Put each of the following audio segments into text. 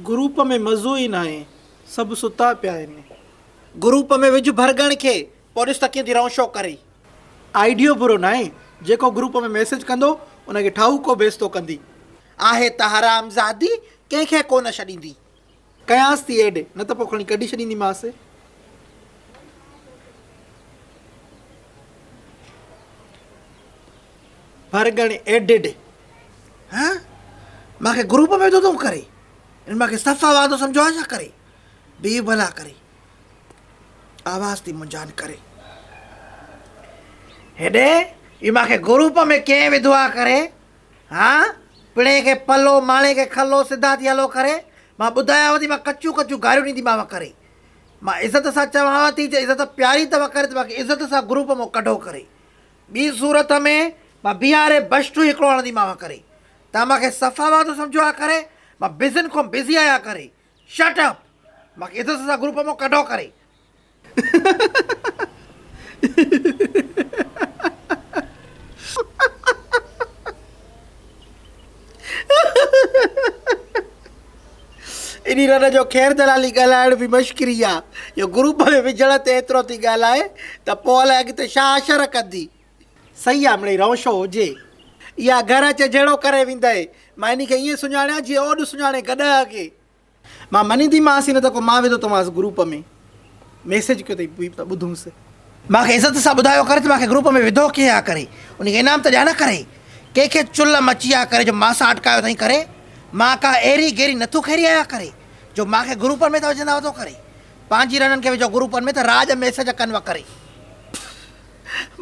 Group ۾ مزو ئي ناهي سڀ ستا پيا آهن. گروپ ۾ وجهه ڀرڳڻ کي پوء ڏس ته ڪيئن ٿي رئون شو ڪري. آئيڊيو برو ناهي جيڪو گروپ ۾ ميسيج ڪندو ان کي ٺاهوڪو بيستو ڪندي. آهي ته حرامزادي ڪنهن کي ڪونه ڇڏيندي. ڪيانس ٿي ايڊ نه ته پوء کڻي ڪڍي ڇڏينديمانس. ڀرڳڻ ايڊڊ. ها مان کي گروپ ۾ وڌو اٿئون ڪري ان مان کي صفا واندو سمجهيو آهي ڇا ڪري بي ڀلا ڪري آواز ٿي منجان ڪري هيڏي هي مان کي گروپ ۾ ڪنهن وڌو آ ڪري ها پڻي کي پلو ماڻي کي کلو سڌا ٿي هلو ڪري مان ٻڌايانو ٿي مان ڪچيون ڪچيون گاريون ڏينديمانو ڪري مان عزت سان چوانو ٿي جي عزت پياري اٿو ڪري ته مان کي عزت سان گروپ مان ڪڍو ڪري ٻي صورت ۾ مان بيهاري بشٽو هڪڙو هڻنديمانو ڪري توهان مان کي صفا واندو سمجهيو آ ڪري مان بزن کان بزي آهيان ڪري شٽ اپ مان کي عزت سان گروپ مان ڪڍو ڪري. انهي رن جو خير دلالي ڳالهائڻ به مشڪري آ. اهو گروپ ۾ وجهڻ تي ايترو ٿي ڳالهائي ته پوء الائي اڳتي ڇا حشر ڪندي. صحيح آ مڙئي روشو هجي. اها گهر اچي جهيڙو ڪري ويندئي. مان انهي کي ائين سڃاڻيان جيئن اوڏ سڃاڻي گڏهه کي. مان مڃينديمانس ئي نه ته ڪو مان وڌو توهانس گروپ ۾ ميسيج ڪيو اٿئي پوء ته ٻڌونس. مان کي عزت سان ٻڌايو ڪري ته مان کي گروپ ۾ وڌو ڪنهن آ ڪري ان کي انعام ته ڏيان نه ڪري ڪنهن کي چلهه مچي آ ڪري جو مان سان اٽڪايو اٿئي ڪري مان ڪا ايري گيري نٿو کيري آهيان ڪري جو مان کي گروپن ۾ ٿا وجهندا وتو ڪري پنهنجي رنن کي وجهو گروپن ۾ ته راڄ ميسيج ڪن وڪري.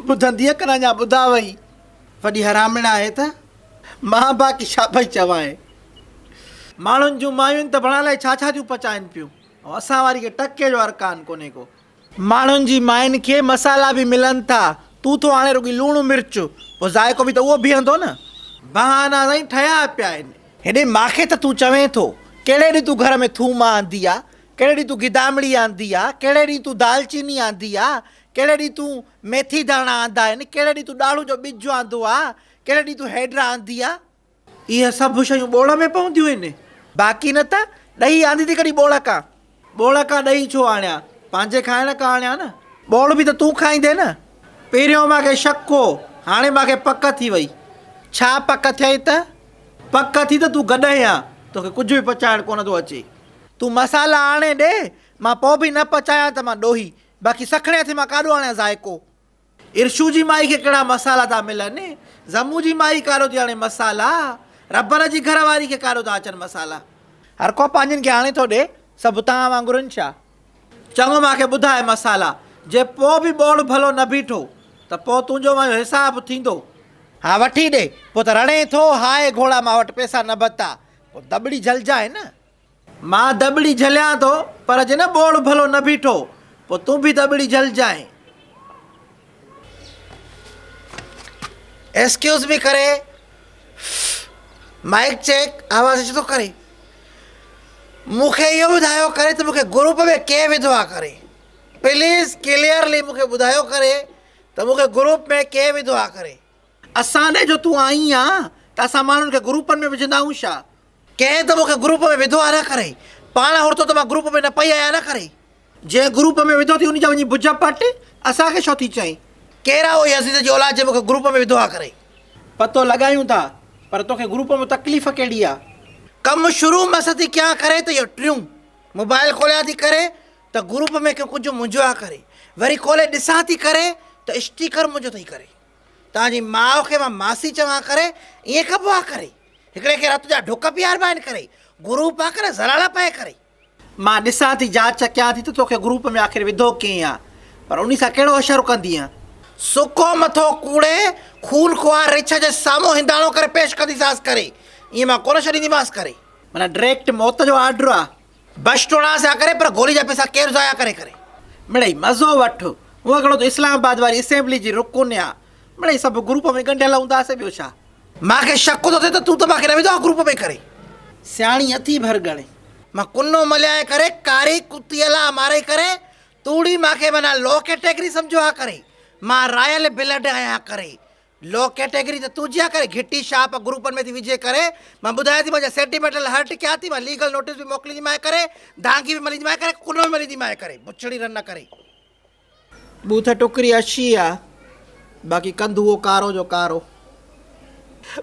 ٻڌندينء ڪن اڃا ٻڌاوئي. وڏي حرامڻ آهي ته مان باقي ڇا پئي چوانء. ماڻهن جون مايون ته ڀڻا الائي ڇا ڇا ٿيون پچائن پيون ۽ اسان واري کي ٽڪي جو ارڪان ڪونهي ڪو. ماڻهن جي ماين کي مصالحا به ملن ٿا، تون ٿو آڻين رڳي لوڻ مرچ، پوء ذائقو به ته اهو بيهندو نه. بهانا سائين ٺهيا پيا آهن. هيڏي ماکي ته تون چوين ٿو، ڪهڙي ڏينهن تون گهر ۾ ٿوم آندي آ، ڪهڙي ڏينهن تون گدامڙي آندي آ، ڪهڙي ڏينهن تون دالچيني آندي آ، ڪهڙي ڏينهن تون ميٿي داڻا آندا آهن، ڪهڙي ڏينهن تون ڏاڙهون جو ٻج آندو آ، ڪهڙي ڏينهن تون هيڊرا آندي آ. اهي سڀ شيون ٻوڙ ۾ پونديون آهن. باقي نه ته ڏهي آندي ٿي ڪڏهن ٻوڙ ڪان. ٻوڙ ڪان ڏهي ڇو آڻيان؟ پنهنجي کائڻ ڪان آڻيان نه. ٻوڙ به ته تون کائيندين نه. پهريون مان کي شڪ هو، هاڻي مان کي پڪ ٿي وئي. ڇا پڪ ٿئي ته؟ پڪ ٿي ته تون گڏهه آن، توکي ڪجهه به پچائڻ ڪونه ٿو اچي. تون مصالحا آڻي ڏي، مان پوء به نه پچايان ته مان ڏوهي. باقي سکڻي هٿين مان ڪاڏو آڻيان ذائقو. ارشو جي مائي کي ڪهڙا مصالحا ٿا ملن، زمو جي مائي ڪاڏو ٿي آڻي مصالحا، ربر جي گهر واري کي ڪاڏو ٿا اچن مصالحا. هر ڪو پنهنجن کي آڻي ٿو ڏي، سڀ توهان وانگر آهن ڇا؟ چڱو مان کي ٻڌاء مصالحا، جي پوء به ٻوڙ ڀلو نه بيٺو ته پوء تنهنجو منهنجو حساب ٿيندو. ها وٺي ڏي، پوء ته رڙين ٿو، هاء گهوڙا مان وٽ پئسا نه ڀتا، پوء دٻڙي جهلجانء نه. مان دٻڙي جهليان ٿو، پر جي نه ٻوڙ ڀلو نه بيٺو، پوء تون به دٻڙي جهلجانء. ايڪسڪيوز مي ڪري مائيڪ چيڪ آواز اچي ٿو ڪري مون کي اهو ٻڌايو ڪري ته مون کي گروپ ۾ ڪنهن وڌو آ ڪري پليز ڪليئرلي مون کي ٻڌايو ڪري ته مون کي گروپ ۾ ڪنهن وڌو آ ڪري. اسان ڏي جو تون آئين آ ته اسان ماڻهن کي گروپن ۾ وجهندا آهيون ڇا؟ ڪنهن ته مون کي گروپ ۾ وڌو آ نه ڪري. پاڻ هرتو ته مان گروپ ۾ نه پئي آهيان نه ڪري. جنهن گروپ ۾ وڌو ٿي ان جا وڃي بجهه پٽ، اسان کي ڇو ٿي چئين؟ ڪير آ اهو يزيد جي اولاد جنهن مون کي گروپ ۾ وڌو آ ڪري. پتو لڳايون ٿا، پر توکي گروپ ۾ تڪليف ڪهڙي آ؟ ڪم شروع مس ٿي ڪيان ڪري ته اهو ٽيون موبائل کوليان ٿي ڪري ته گروپ ۾ ڪنهن ڪجهه منهنجو آ ڪري. وري کولي ڏسان ٿي ڪري ته اسٽيڪر منهنجو ٿئي ڪري. توهان جي ماء کي مان ماسي چوان ڪري ائين ڪبو آ ڪري. هڪڙي کي رت جا ڍڪ پياربا آهن ڪري گروپ آ ڪري زراڙا پئي ڪري. مان ڏسان ٿي جاچ ڪيان ٿي ته توکي گروپ ۾ آخر وڌو ڪنهن آ پر انهي سان ڪهڙو حشر ڪندينء. سڪو مٿو ڪوڙي خون خوار رڇ جي سامهون هنداڻو ڪري پيش ڪنديسانس ڪري ائين مان ڪونه ڇڏينديمانس ڪري. معنيٰ ڊريڪٽ موت جو آرڊر آ. بش ٽوڙانس ها ڪري پر گولي جا پئسا ڪير ضايع ڪري ڪري. مڙئي مزو وٺ. هونء گهڻو ته اسلام آباد واري اسيمبلي جي رڪن آ. مڙئي سڀ گروپ ۾ ڳنڍيل هونداسين ٻيو ڇا. مان کي شڪ ٿو ٿئي ته تون ته مان کي نه وڌو آ گروپ ۾ ڪري. سياڻي اٿي ڀرڳڻي. مان ڪنو مليانء ڪري ڪاري ڪتيء لا مارئي ڪري توڙي مان کي معنيٰ لو ڪيٽيگري سمجهيو آ ڪري. مان رائل بلڊ آهيان ڪري. لو ڪيٽيگري ته تنهنجي آ ڪري گهٽي شاپ گروپن ۾ ٿي وجهي ڪري مان ٻڌايان ٿي مان سينٽيمينٽل هرٽ ڪيان ٿي مان ليگل نوٽيس به موڪلينديمانء ڪري دانگي به ملينديمانء ڪري ڪنو به ملينديمانء ڪري بڇڙي رن نه ڪري. ٻوٿ ٽڪري اڇي آ باقي ڪنڌ اهو ڪارو جو ڪارو.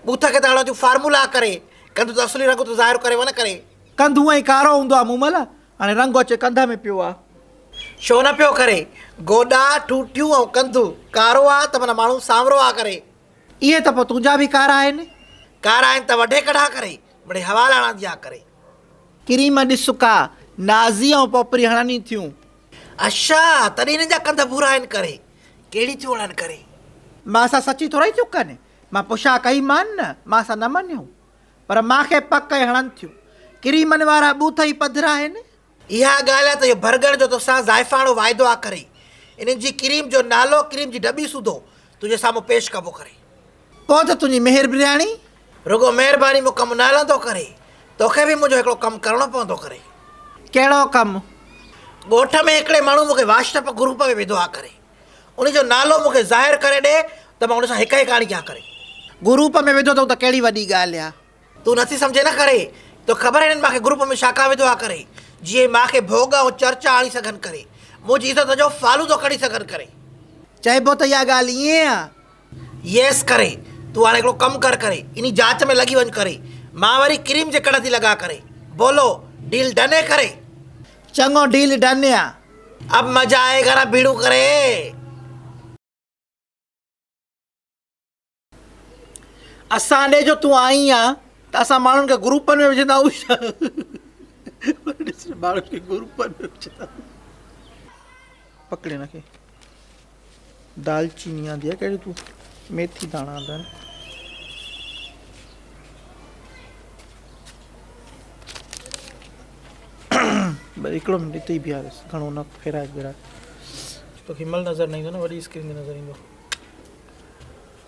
ٻوٿ کي ته هڻو ٿيون فارمولا ڪري ڪنڌ ته اصلي رنگ ٿو ظاهر ڪري نه ڪري. ڪنڌ هونئن ئي ڪارو هوندو آ مومل هاڻي رنگ اچي ڪنڌ ۾ پيو آ. ڇو نه پيو ڪري. گوڏا، ٺونٺيون ۽ ڪنڌ ڪارو آ ته معنيٰ ماڻهو سانورو آ ڪري. اهي ته پوء تنهنجا به ڪارا آهن. ڪارا آهن ته وڍي ڪڍان ڪري. مڙئي هوا لاڻان آ ڪري. ڪريم ڏس ڪا، نازي ۽ پوپري هڻن ٿيون. اشا، تڏهن هنن جا ڪنڌ ڀورا آهن ڪري. ڪهڙي ٿيون هڻن ڪري. مان سان سچي ٿورئي ٿيون ڪن. مان پڇا ڪئي مان نه، مان سان نه مڃيائون. پر مان کي پڪ ۽ هڻن ٿيون. ڪريمن وارا ٻوٿ ئي پڌرا آهن. اها ڳالهه آهي ته اهو ڀرڳڻ جو توسان زائفاڻو واعدو آ ڪري. انهن جي ڪريم جو نالو ڪريم جي ڊٻي سوڌو تنهنجي سامهون پيش ڪبو ڪري. پوء ته تنهنجي مهربرياڻي. رڳو مهرباني مون ڪم نه هلندو ڪري. توکي به منهنجو هڪڙو ڪم ڪرڻو پوندو ڪري. ڪهڙو ڪم؟ ڳوٺ ۾ هڪڙي ماڻهو مون کي واشٽپ گروپ ۾ وڌو آ ڪري. ان جو نالو مون کي ظاهر ڪري ڏي ته مان ان سان هڪ هڪ آڻي ڪيان ڪري. گروپ ۾ وڌو اٿئون ته ڪهڙي وڏي ڳالهه آ. تون نٿي سمجهين نه ڪري. توکي خبر آهي هنن مان کي گروپ ۾ ڇا ڪا وڌو آ ڪري. جيئن مان کي ڀوڳ ۽ چرچا آڻي سگهن ڪري. منهنجي عزت جو فالودو ڪڍي سگهن ڪري. چئبو ته اها ڳالهه ائين آ. ييس ڪري. تون هاڻي هڪڙو ڪم ڪر ڪري. انهي جاچ ۾ لڳي وڃ ڪري. مان وري ڪريم جي ڪڙ ٿي لڳان ڪري. بولو، ڊيل ڊن هي ڪري. چڱو ڊيل ڊن آ. اب مزا آئي گا نا ڀيڙو ڪري. اسان ڏي جو تون آئين آ ته اسان ماڻهن کي گروپن ۾ وجهندا آهيون ڇا؟ ڏس ماڻهن کي گروپن ۾ وجهندا آهيون. پڪڙي هن کي. دالچيني آندي آ ڪهڙي تون ميٿي داڻا آندا آهن. بس هڪڙو منٽ اتي ئي بيهاريس گهڻو نه ڦيرائي ڦيرائي توکي هن مهل نظر نه ايندو نه وڏي اسڪرين تي نظر ايندو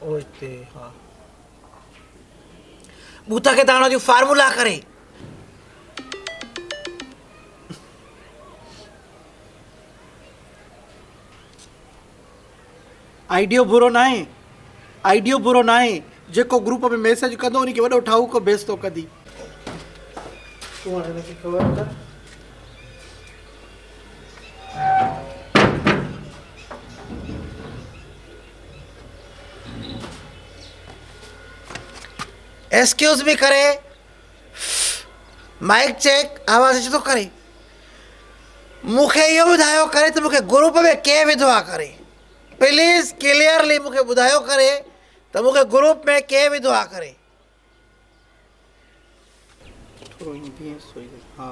او اتي ها ٻوٿ کي داڻو جون فارمولا ڪري. آئيڊيو برو ناهي آئيڊيو برو ناهي جيڪو گروپ ۾ ميسيج ڪندو ان کي وڏو ٺاهوڪو بيستو ڪندي. تون هاڻي هن کي خبر ڪر. ايڪسڪيوز مي ڪري مائيڪ چيڪ آواز اچي ٿو ڪري مون کي اهو ٻڌايو ڪري ته مون کي گروپ ۾ ڪنهن وڌو آ ڪري پليز ڪليئرلي مون کي ٻڌايو ڪري ته مون کي گروپ ۾ ڪنهن وڌو آ ڪري. ٿورو ائين بيهين سو ئي ها.